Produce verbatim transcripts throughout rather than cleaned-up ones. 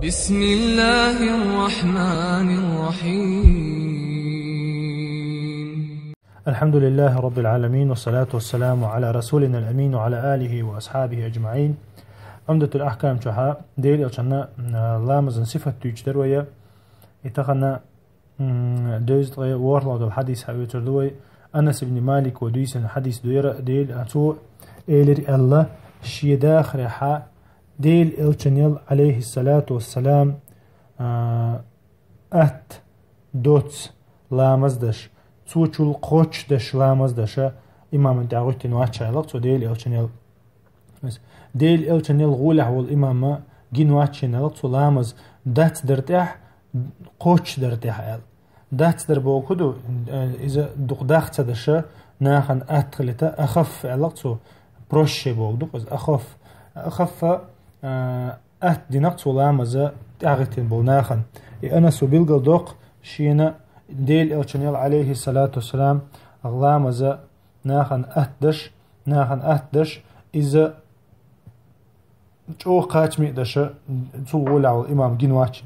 بسم الله الرحمن الرحيم. الحمد لله رب العالمين، والصلاة والسلام على رسولنا الأمين وعلى آله وأصحابه أجمعين. عمدة الأحكام чухьа Дела элчанна ламазан сифат дуьйцуш дар вай. И тахан дезткъа ворхӀлагӀа дола хьадис хьаоьцур ду вай. Анас ибн Малико дийцина хьадис ду ер. Дела, цо элира аьлла, шен дахарехьа Дела элчанел, алейхиссалату вассалам, атта доцу ламаз даш, цо чул кхоччуш даш ламаз даш имаман тӀехь гӀуьттина вац аьлла цо Дела элчанел. Дела элчанел гӀолехь волу имам гина вац аьлла цо ламаз дацдар тӀехь, кхоччуш дар тӀехь аьлла. Дацдар боху хӀун ду, иза дукха дах ца даш, нахана атта хилийта, ахафф аьлла цо, проще боху ду иза, ахафф. Ахаффа атта дина цо ламаза тӀехь гӀуьттина болу нахана. И Анасо билгалдоккху шена Дела элчанел, алейхиссалату вассалам, ламаза нахана атта даш, нахана атта даш, иза чӀогӀа кхачаме а даш, цул гӀолехь волу имам гина вац,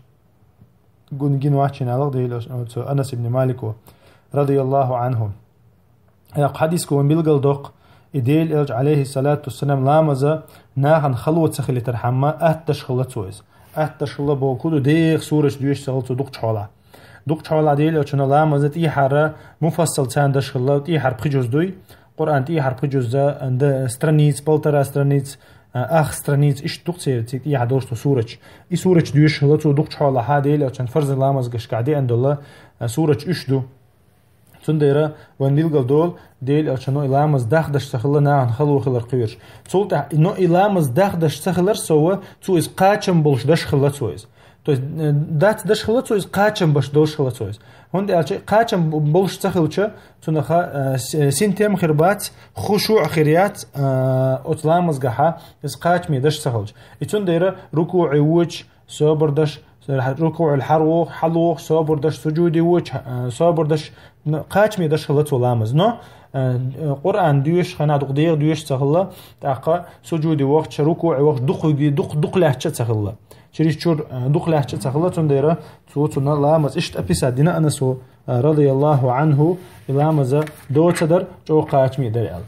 гун гина вац аьлла Дела элча-, цо Анас ибн Малико, радияллаху анху. Кху хьадиско вайна билгалдоккху, и Дела элча, алейхиссалату вассалам, ламаза нахана хало ца хилийтархьама, атта даш хилла цо иза. Атта даш хилла боху хӀун ду, деха сураш доьшуш ца хилла цо дукхачу хьолахь. Дукхачу хьолахь Дела элчано ламаза тӀехьара муфассал царна даш хилла, тӀехьара пхи жуз дуй, Къуръан тӀехьара пхи жуз, д-, страниц, полтора страниц, ах страниц, иштта ду-кх церан цига тӀехьа долуш долу сураш. И сураш доьшуш хилла цо дукхачу хьолахьа Дела элчан фарз ламазгашкахь деана долу сураш уьш ду. Цундела вайна билгалдолу, Дела элчано и ламаз дахдаш ца хилла нахана хало хилар кхоьруш. Цул тӀаьхьа, но и ламаз дахдаш ца хилар сов, цо иза кхачам болуш даш хилла цо иза. То есть, э, дац даш хилла цо иза, кхачам баш долуш хилла цо иза. ХӀунда аьлча кхачам болуш ца хилча, цунах, э, с-, э, синтем хир бац, хушуъ хир яц, э, оцу ламазгахьа иза кхачаме даш ца хилча. И цундела рукуӀе вочу, собар даш, рукуӀел хьалвоху, хьалвоху, собар даш, сужуде вочу, э, собар даш, н-, кхачаме даш хилла цо ламаз. Но, э, э, Къуръан доьшуш хенахь дукха деха доьшуш ца хилла, тӀаккха сужуде вахча, рукуӀе вахча, дукха, дукха, дукха лаьтташ а ца хилла. Чересчур, э, дукха лаьтташ а ца хилла, цундела цо цунна ламаз иштта описать дина Анасо, э, радияллаху анху, и ламаза доцадар чӀогӀа кхачаме дар аьлла.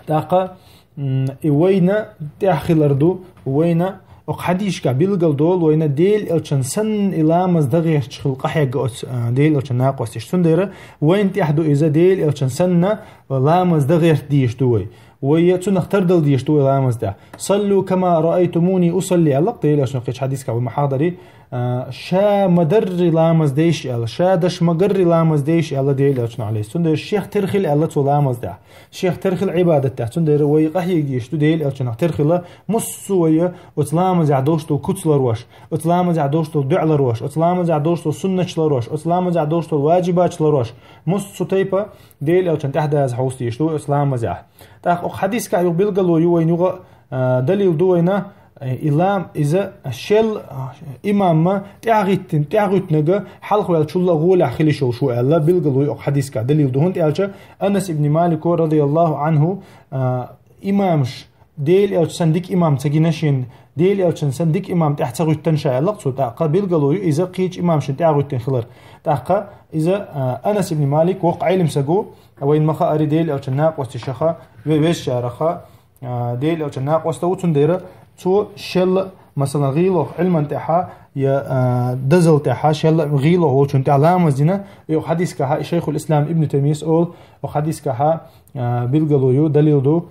ТӀаккха, м, и вайна тӀехь хилар ду, вайна окху хьадисашкахь билгалдолу, вайна Дела элчан санна и ламаз дан гӀерташ хила къахьегна оцу, а, Дела элчан накъосташа. Цундела вайна тӀехь ду иза, Дела элчан санна ламаз дан гӀерта дезаш ду вай. Вай цунах тардала дезаш ду вай ламаз тӀехь. «Саллу кама раайтумуни усалли», аьлла-кх Дела элчано кхечу хьадисехь, вай ма-хьахдарий, а, ша ма-дарри ламаз дейша аьлла, ша даш ма-гарри ламаз дейша аьлла Дела элчано, алейхиссалам. Цундела шех тера хила аьлла цо ламаз тӀехь. Шех тера хила Ӏибадат тӀехь. Цундела вай къахьега дезаш ду Дела элчанах тера хила, муссо а вай оцу ламазехь долуш долу куц ларвеш, оцу ламазехь долуш долу дуӀа ларвеш, оцу ламазехь долуш долу суннаташ ларвеш, оцу ламазехь долуш долу ваджибаташ ларвеш. Муссо а тайпа Дела элчан тӀаьхьадаза хьовса дезаш ду вай оцу ламазехь. ТӀаккха окху хьадисашкахь юха билгало ю вайна юха, а, далил ду вайна, э, и лам-, иза шел, а, имамма тӀаьхьагӀиттина, тӀаьхьагӀуьттинарг хьалхаваьллачул а гӀолехь хила йиш йолуш ву аьлла, билгало ю окху хьадисашкахь далил ду. ХӀунда аьлча Анас ибн Малико, радияллаху анху, а, имамаш, Дела элча санна дика имам ца гина шена, Дела элчан санна дика имам тӀаьхьа ца гӀуьттина ша аьлла-кх цо, тӀаккха билгало ю иза кхечу имамашна тӀаьхьагӀуьттина хилар. ТӀаккха иза, а, Анас ибн Малик воккха Ӏелам стаг ву, вайна ма-хаари Дела элчан накъосташаха, ве-, везачараха, а, Дела элчан накъоста ву, цундела цо шелла, масалан, гӀийлох Ӏилман тӀехьа я, а, дазал тӀехьа, шелла гӀийлох волчун тӀехьа ламаз дина, и окху хьадисашкахьа, и Шайхул Ислам Ибн Таймияс олу, окху хьадисашкахьа, а, билгало ю, далил ду,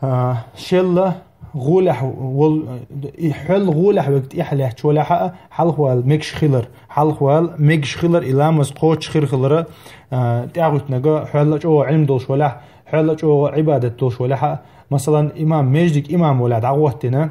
а, шелла гӀолехь вол-, и хьол гӀолехь верг тӀехьа лаьтташ валахьа а, хьалхавала мегаш хилар, хьалхавала мегаш хилар, и ламаз кхочуш хир хилара, а, тӀаьхьагӀуьттинарг хьол а чӀогӀа Ӏилма долуш валахь, хьол а чӀогӀа Ӏибадат долуш валахьа а, масалан, имам, междиг имам валахь дӀагӀоттина,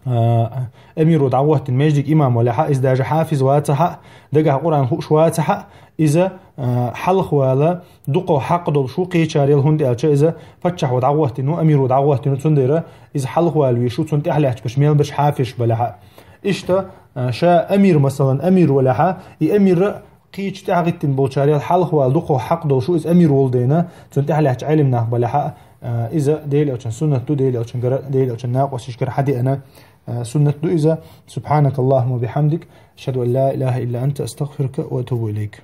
а, амиро дӀагӀоттина междиг имам валахьа, иза даже хьафиз вацахьа, дагахь Къуръан хууш вацахьа, иза, а, хьалхавала дукха хьакъ долуш ву кхечарел, хӀунда аьлча иза паччахьо дӀагӀоттина ву, амиро дӀагӀоттина ву, цундела иза хьалхавала везаш ву, цунна тӀаьхьа лаьтташ берш мел берш хьафизаш балахьа. Иштта, а, ша амир, масалан, амир валахьа, и амира кхечу тӀаьхьагӀиттина болчарел хьалхавала дукха хьакъ долуш ву, иза амир волу дайна, цунна тӀаьхьа лаьтташ Ӏелам нах балахьа, А, иза Дела элчан суннат ду, Дела элчангара, Дела элчан накъосташкара хьадеана, а, суннат ду иза. سبحانك اللهم وبحمدك، أشهد أن لا إله إلا أنت، أستغفرك وأتوب إليك.